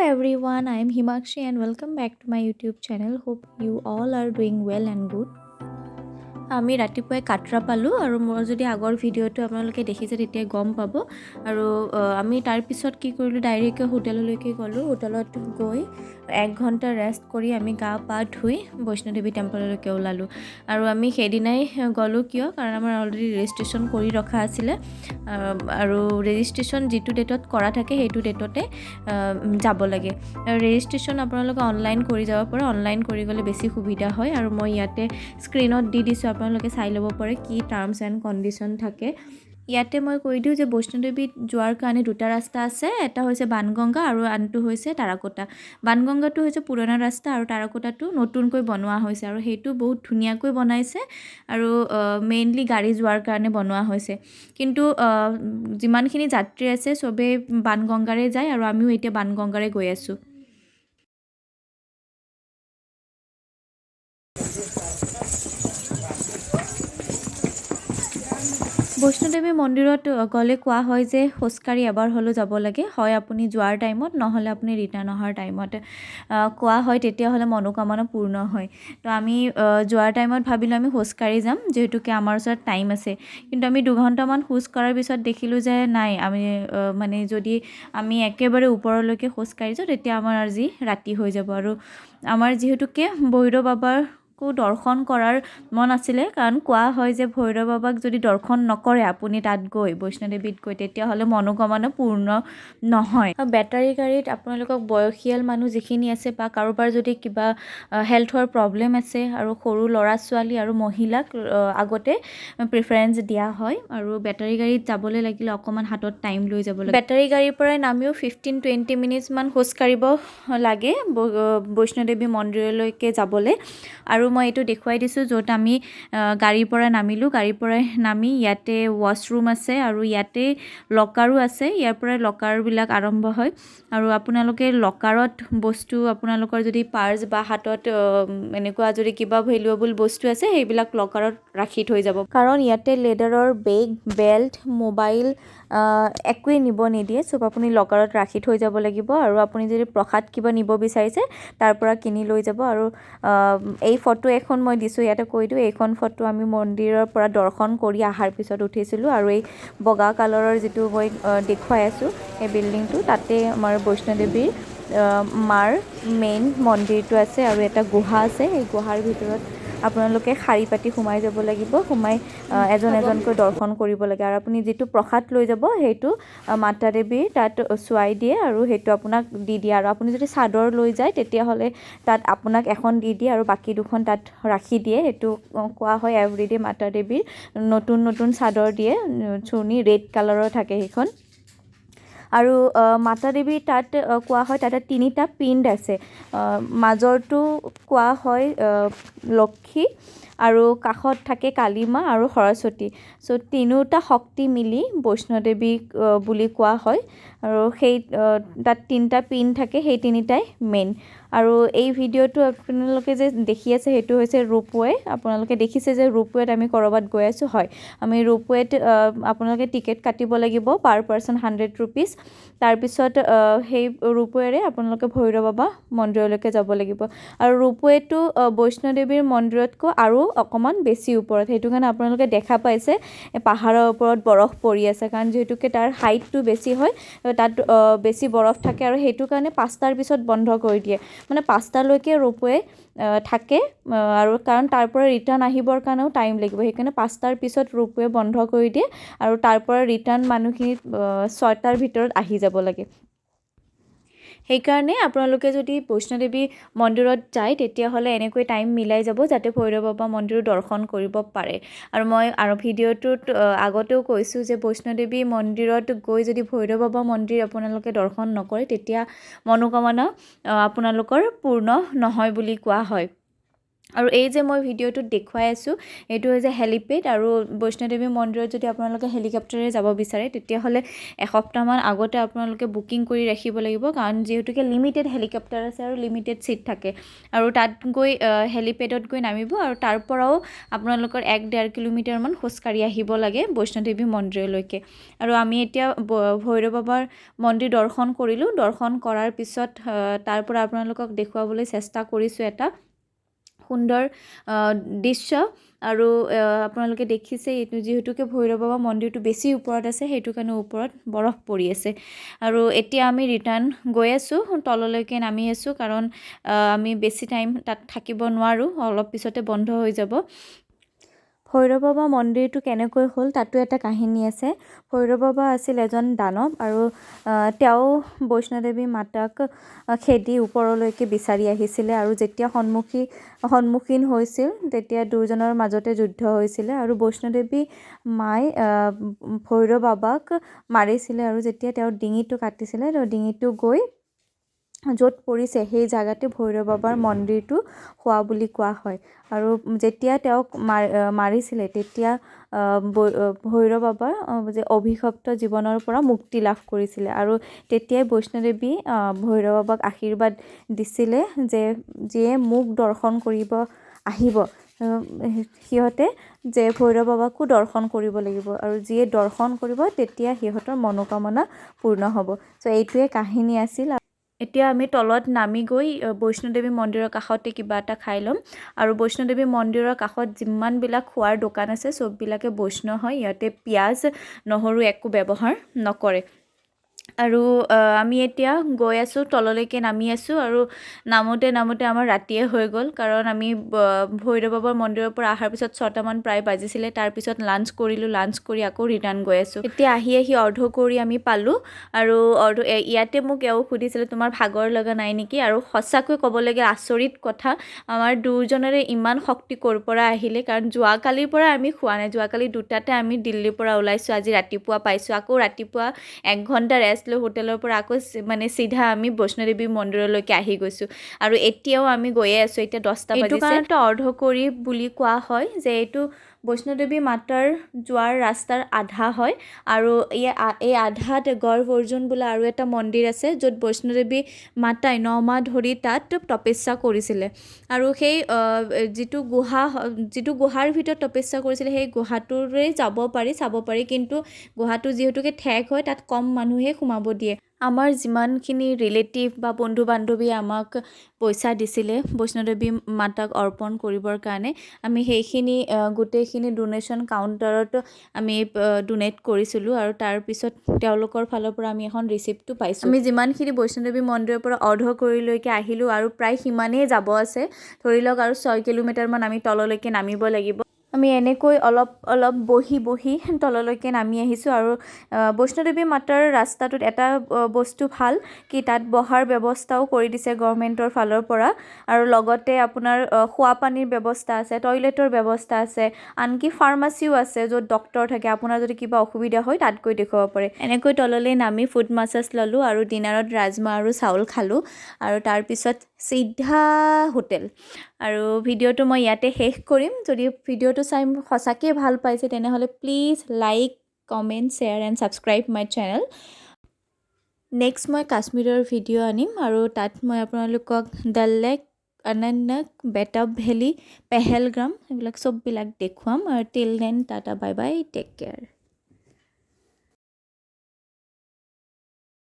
Everyone, I am Himakshi and welcome back to my YouTube channel. Hope you all are doing well and good. আমি ৰাতিপুৱাই কাটৰা পালোঁ আৰু মোৰ যদি আগৰ ভিডিঅ'টো আপোনালোকে দেখিছে, তেতিয়া গম পাব। আৰু আমি তাৰপিছত কি কৰিলোঁ? ডাইৰেক্টকৈ হোটেললৈকে গ'লোঁ। হোটেলত গৈ এক ঘণ্টা ৰেষ্ট কৰি আমি গা পা ধুই বৈষ্ণোদেৱী টেম্পললৈকে ওলালোঁ। আৰু আমি সেইদিনাই গ'লোঁ কিয়? কাৰণ আমাৰ অলৰেডি ৰেজিষ্ট্ৰেশ্যন কৰি ৰখা আছিলে আৰু ৰেজিষ্ট্ৰেশ্যন যিটো ডেটত কৰা থাকে, সেইটো ডেটতে যাব লাগে। আৰু ৰেজিষ্ট্ৰেশ্যন আপোনালোকে অনলাইন কৰি যাব পাৰে। অনলাইন কৰি গ'লে বেছি সুবিধা হয়। আৰু মই ইয়াতে স্ক্ৰীণত দি দিছোঁ, আপোনালোকে চাই ল'ব পাৰে কি টাৰ্মছ এণ্ড কণ্ডিশ্যন থাকে। ইয়াতে মই কৈ দিওঁ যে বৈষ্ণোদেৱীত যোৱাৰ কাৰণে দুটা ৰাস্তা আছে। এটা হৈছে বানগংগা আৰু আনটো হৈছে তাৰাকোটা। বানগংগাটো হৈছে পুৰণা ৰাস্তা আৰু তাৰাকোটাটো নতুনকৈ বনোৱা হৈছে আৰু সেইটো বহুত ধুনীয়াকৈ বনাইছে আৰু মেইনলি গাড়ী যোৱাৰ কাৰণে বনোৱা হৈছে। কিন্তু যিমানখিনি যাত্ৰী আছে, চবেই বানগংগাৰে যায় আৰু আমিও এতিয়া বানগংগাৰে গৈ আছোঁ। বৈষ্ণোদেৱী মন্দিৰত গ'লে কোৱা হয় যে খোজকাঢ়ি এবাৰ হ'লেও যাব লাগে, হয় আপুনি যোৱাৰ টাইমত, নহ'লে আপুনি ৰিটাৰ্ণ অহাৰ টাইমত। কোৱা হয় তেতিয়াহ'লে মনোকামনা পূৰ্ণ হয়। তো আমি যোৱাৰ টাইমত ভাবিলোঁ আমি খোজকাঢ়ি যাম, যিহেতুকে আমাৰ ওচৰত টাইম আছে। কিন্তু আমি 2 ঘণ্টামান খোজ কঢ়াৰ পিছত দেখিলোঁ যে নাই, আমি মানে যদি আমি একেবাৰে ওপৰলৈকে খোজকাঢ়ি যাওঁ, তেতিয়া আমাৰ আজি ৰাতি হৈ যাব। আৰু আমাৰ যিহেতুকে ভৈৰৱ বাবাৰ দৰ্শন কৰাৰ মন আছিলে, কাৰণ কোৱা হয় যে ভৈৰৱ বাবাক যদি দৰ্শন নকৰে আপুনি তাত গৈ, বৈষ্ণোদেৱীত গৈ, তেতিয়াহ'লে মনোকামনা পূৰ্ণ নহয়। বেটাৰী গাড়ীত আপোনালোকক বয়সীয়াল মানুহ যিখিনি আছে বা কাৰোবাৰ যদি কিবা হেল্থৰ প্ৰব্লেম আছে আৰু সৰু ল'ৰা ছোৱালী আৰু মহিলাক আগতে প্ৰিফাৰেঞ্চ দিয়া হয়। আৰু বেটাৰী গাড়ীত যাবলৈ লাগিলে অকণমান হাতত টাইম লৈ যাব লাগে। বেটাৰী গাড়ীৰ পৰাই নামিও 15-20 মিনিটছমান খোজকাঢ়িব লাগে বৈষ্ণোদেৱী মন্দিৰলৈকে যাবলৈ। আৰু মই এইটো দেখুৱাই দিছোঁ য'ত আমি গাড়ীৰ পৰা নামিলোঁ। গাড়ীৰ পৰা নামি ইয়াতে ৱাছৰুম আছে আৰু ইয়াতে লকাৰো আছে। ইয়াৰ পৰাই লকাৰবিলাক আৰম্ভ হয় আৰু আপোনালোকে লকাৰত বস্তু, আপোনালোকৰ যদি পাৰ্চ বা হাতত এনেকুৱা যদি কিবা ভেলুৱেবল বস্তু আছে, সেইবিলাক লকাৰত ৰাখি থৈ যাব। কাৰণ ইয়াতে লেডাৰৰ বেগ, বেল্ট, মোবাইল একোৱেই নিব নিদিয়ে। চব আপুনি লকাৰত ৰাখি থৈ যাব লাগিব। আৰু আপুনি যদি প্ৰসাদ কিবা নিব বিচাৰিছে, তাৰ পৰা কিনি লৈ যাব। আৰু এই ফটো এখন মই দিছোঁ ইয়াতে, কৈ দিওঁ, এইখন ফটো আমি মন্দিৰৰ পৰা দৰ্শন কৰি অহাৰ পিছত উঠিছিলোঁ। আৰু এই বগা কালাৰৰ যিটো মই দেখুৱাই আছোঁ, এই বিল্ডিংটো, তাতে আমাৰ বৈষ্ণোদেৱীৰ মাৰ মেইন মন্দিৰটো আছে। আৰু এটা গুহা আছে। সেই গুহাৰ ভিতৰত আপোনালোকে শাৰী পাতি সোমাই যাব লাগিব। সোমাই এজন এজনকৈ দৰ্শন কৰিব লাগে। আৰু আপুনি যিটো প্ৰসাদ লৈ যাব, সেইটো মাতা দেৱীৰ তাত চোৱাই দিয়ে আৰু সেইটো আপোনাক দি দিয়ে। আৰু আপুনি যদি চাদৰ লৈ যায়, তেতিয়াহ'লে তাত আপোনাক এখন দি দিয়ে আৰু বাকী দুখন তাত ৰাখি দিয়ে। সেইটো কোৱা হয় এভৰিডে মাতা দেৱীৰ নতুন নতুন চাদৰ দিয়ে, চুৰ্ণি ৰেড কালাৰৰ থাকে সেইখন। আৰু মাতা দেৱীৰ তাত কোৱা হয় তাতে তিনিটা পিণ্ড আছে। মাজৰটো কোৱা হয় লক্ষী আৰু কাষত থাকে কালী মা আৰু সৰস্বতী। চ' তিনিওটা শক্তি মিলি বৈষ্ণোদেৱীক বুলি কোৱা হয়। আৰু সেই তাত তিনিটা পিণ্ড থাকে, সেই তিনিটাই মেইন। আৰু এই ভিডিঅ'টো আপোনালোকে যে দেখি আছে, সেইটো হৈছে ৰোপৱে। আপোনালোকে দেখিছে যে ৰোপৱেত আমি ক'ৰবাত গৈ আছোঁ। হয়, আমি ৰোপৱেত আপোনালোকে টিকেট কাটিব লাগিব, পাৰ পাৰ্চন 100 ৰুপিজ। তাৰপিছত সেই ৰোপৱেৰে আপোনালোকে ভৈৰৱ বাবা মন্দিৰলৈকে যাব লাগিব। আৰু ৰোপৱেটো বৈষ্ণোদেৱীৰ মন্দিৰতকৈ আৰু অকণমান বেছি ওপৰত। সেইটো কাৰণে আপোনালোকে দেখা পাইছে পাহাৰৰ ওপৰত বৰফ পৰি আছে। কাৰণ যিহেতুকে তাৰ হাইটটো বেছি হয়, তাত বেছি বৰফ থাকে আৰু সেইটো কাৰণে 5টাৰ পিছত বন্ধ কৰি দিয়ে। মানে 5টালৈকে ৰোপৱে থাকে আৰু কাৰণ তাৰ পৰা ৰিটাৰ্ণ আহিবৰ কাৰণেও টাইম লাগিব, সেইকাৰণে 5টাৰ পিছত ৰোপৱে বন্ধ কৰি দিয়ে। আৰু তাৰ পৰা ৰিটাৰ্ণ মানুহখিনি 6টাৰ ভিতৰত আহি যাব লাগে। সেইকাৰণে আপোনালোকে যদি বৈষ্ণোদেৱী মন্দিৰত যায়, তেতিয়াহ'লে এনেকৈ টাইম মিলাই যাব যাতে ভৈৰৱ বাবা মন্দিৰো দৰ্শন কৰিব পাৰে। আৰু মই আৰু ভিডিঅ'টোত আগতেও কৈছোঁ যে বৈষ্ণোদেৱী মন্দিৰত গৈ যদি ভৈৰৱ বাবা মন্দিৰ আপোনালোকে দৰ্শন নকৰে, তেতিয়া মনোকামনা আপোনালোকৰ পূৰ্ণ নহয় বুলি কোৱা হয়। আৰু এই যে মই ভিডিঅ'টোত দেখুৱাই আছোঁ, এইটো হৈছে হেলিপেড। আৰু বৈষ্ণোদেৱী মন্দিৰত যদি আপোনালোকে হেলিকপ্টাৰেৰে যাব বিচাৰে, তেতিয়াহ'লে এসপ্তাহমান আগতে আপোনালোকে বুকিং কৰি ৰাখিব লাগিব, কাৰণ যিহেতুকে লিমিটেড হেলিকপ্টাৰ আছে আৰু লিমিটেড ছিট থাকে। আৰু তাত গৈ হেলিপেডত গৈ নামিব আৰু তাৰ পৰাও আপোনালোকৰ 1-1.5 কিলোমিটাৰমান খোজকাঢ়ি আহিব লাগে বৈষ্ণোদেৱী মন্দিৰলৈকে। আৰু আমি এতিয়া ভৈৰৱ বাবাৰ মন্দিৰ দৰ্শন কৰিলোঁ। দৰ্শন কৰাৰ পিছত তাৰ পৰা আপোনালোকক দেখুৱাবলৈ চেষ্টা কৰিছোঁ এটা সুন্দৰ দৃশ্য। আৰু আপোনালোকে দেখিছে, এইটো যিহেতুকে ভৈৰৱ বাবা মন্দিৰটো বেছি ওপৰত আছে, সেইটো কাৰণে ওপৰত বৰফ পৰি আছে। আৰু এতিয়া আমি ৰিটাৰ্ণ গৈ আছোঁ, তললৈকে নামি আছোঁ, কাৰণ আমি বেছি টাইম তাত থাকিব নোৱাৰোঁ, অলপ পিছতে বন্ধ হৈ যাব। ভৈৰৱ বাবা মন্দিৰটো কেনেকৈ হ'ল, তাতো এটা কাহিনী আছে। ভৈৰৱ বাবা আছিল এজন দানৱ আৰু তেওঁ বৈষ্ণোদেৱী মাতাক খেদি ওপৰলৈকে বিচাৰি আহিছিলে। আৰু যেতিয়া সন্মুখীন হৈছিল, তেতিয়া দুয়োজনৰ মাজতে যুদ্ধ হৈছিলে আৰু বৈষ্ণোদেৱী মাই ভৈৰৱ বাবাক মাৰিছিলে। আৰু যেতিয়া তেওঁৰ ডিঙিটো কাটিছিলে, তেওঁৰ ডিঙিটো গৈ য'ত পৰিছে, সেই জেগাতে ভৈৰৱ বাবাৰ মন্দিৰটো হোৱা বুলি কোৱা হয়। আৰু যেতিয়া তেওঁক মাৰিছিলে, তেতিয়া ভৈৰৱ বাবাৰ যে অভিশপ্ত জীৱনৰ পৰা মুক্তি লাভ কৰিছিলে। আৰু তেতিয়াই বৈষ্ণোদেৱী ভৈৰৱ বাবাক আশীৰ্বাদ দিছিলে যে যিয়ে মোক দৰ্শন কৰিব আহিব, সিহঁতে যে ভৈৰৱ বাবাকো দৰ্শন কৰিব লাগিব আৰু যিয়ে দৰ্শন কৰিব, তেতিয়া সিহঁতৰ মনোকামনা পূৰ্ণ হ'ব। চ' এইটোৱে কাহিনী আছিল। এতিয়া আমি তলত নামি গৈ বৈষ্ণোদেৱী মন্দিৰৰ কাষতে কিবা এটা খাই ল'ম। আৰু বৈষ্ণোদেৱী মন্দিৰৰ কাষত যিমানবিলাক খোৱাৰ দোকান আছে, চববিলাকে বৈষ্ণৱ হয়। ইয়াতে পিঁয়াজ, নহৰু একো ব্যৱহাৰ নকৰে। আৰু আমি এতিয়া গৈ আছোঁ, তললৈকে নামি আছোঁ। আৰু নামোতে নামোতে আমাৰ ৰাতিয়ে হৈ গ'ল, কাৰণ আমি ভৈৰৱ বাবাৰ মন্দিৰৰ পৰা অহাৰ পিছত 6টামান প্ৰায় বাজিছিলে। তাৰপিছত লাঞ্চ কৰিলোঁ, লাঞ্চ কৰি আকৌ ৰিটাৰ্ণ গৈ আছোঁ। এতিয়া আহি আহি অৰ্ধকুঁৱৰী আমি পালোঁ। আৰু ইয়াতে মোক এওঁ সুধিছিলে, "তোমাৰ ভাগৰ লগা নাই নেকি?" আৰু সঁচাকৈ ক'বলগীয়া আচৰিত কথা, আমাৰ দুয়োজনৰে ইমান শক্তি ক'ৰ পৰা আহিলে? কাৰণ যোৱাকালিৰ পৰা আমি খোৱা নাই। যোৱাকালি 2টাতে আমি দিল্লীৰ পৰা ওলাইছোঁ, আজি ৰাতিপুৱা পাইছোঁ। আকৌ ৰাতিপুৱা এক ঘণ্টা ৰেষ্ট লৈ হোটেলৰ পৰা আকৌ মানে চিধা আমি বৈষ্ণোদেৱী মন্দিৰলৈকে আহি গৈছোঁ আৰু এতিয়াও আমি গৈয়ে আছোঁ। এতিয়া 10টা এইটো বাজিছে। কাৰণতে অৰ্ধকুঁৱৰী বুলি কোৱা হয় যে এইটো বৈষ্ণোদেৱী মাতাৰ যোৱাৰ ৰাস্তাৰ আধা হয়। আৰু এই আধাত গড় অৰ্জুন বোলা আৰু এটা মন্দিৰ আছে, য'ত বৈষ্ণোদেৱী মাতাই 9 মাহ ধৰি তাত তপস্যা কৰিছিলে। আৰু সেই যিটো গুহাৰ ভিতৰত তপস্যা কৰিছিলে, সেই গুহাটোৰে যাব পাৰি, চাব পাৰি। কিন্তু গুহাটো যিহেতুকে ঠেক হয়, তাত কম মানুহে সোমাব দিয়ে। আমাৰ যিমানখিনি ৰিলেটিভ বা বন্ধু বান্ধৱীয়ে আমাক পইচা দিছিলে বৈষ্ণোদেৱী মাতাক অৰ্পণ কৰিবৰ কাৰণে, আমি সেইখিনি গোটেইখিনি ডনেশ্যন কাউণ্টাৰত আমি ডনেট কৰিছিলোঁ আৰু তাৰপিছত তেওঁলোকৰ ফালৰ পৰা আমি এখন ৰিচিপ্টো পাইছোঁ। আমি যিমানখিনি বৈষ্ণোদেৱী মন্দিৰৰ পৰা অৰ্ধকুঁৱৰীলৈকে আহিলোঁ আৰু প্ৰায় সিমানেই যাব আছে। ধৰি লওক আৰু 6 কিলোমিটাৰমান আমি তললৈকে নামিব লাগিব। আমি এনেকৈ অলপ অলপ বহি বহি তললৈকে নামি আহিছোঁ। আৰু বৈষ্ণোদেৱী মাতাৰ ৰাস্তাটোত এটা বস্তু ভাল কি, তাত বহাৰ ব্যৱস্থাও কৰি দিছে গভৰ্ণমেণ্টৰ ফালৰ পৰা আৰু লগতে আপোনাৰ খোৱা পানীৰ ব্যৱস্থা আছে, টয়লেটৰ ব্যৱস্থা আছে, আনকি ফাৰ্মাচীও আছে, য'ত ডক্টৰ থাকে। আপোনাৰ যদি কিবা অসুবিধা হয়, তাত গৈ দেখুৱাব পাৰে। এনেকৈ তললৈ নামি ফুট মাছাজ ল'লোঁ আৰু ডিনাৰত ৰাজমাহ আৰু চাউল খালোঁ আৰু তাৰপিছত চিধা হোটেল। আৰু ভিডিঅ'টো মই ইয়াতে শেষ কৰিম। যদি ভিডিঅ'টো চাই সঁচাকৈয়ে ভাল পাইছে, তেনেহ'লে please like, comment, share and subscribe my channel. Next মই কাশ্মীৰৰ ভিডিঅ' আনিম আৰু তাত মই আপোনালোকক ডাল লেক, অনন্তনাগ, বেটাব ভেলী, পেহেলগ্ৰাম, এইবিলাক চববিলাক দেখুৱাম। আৰু till then, tata, bye bye, take care.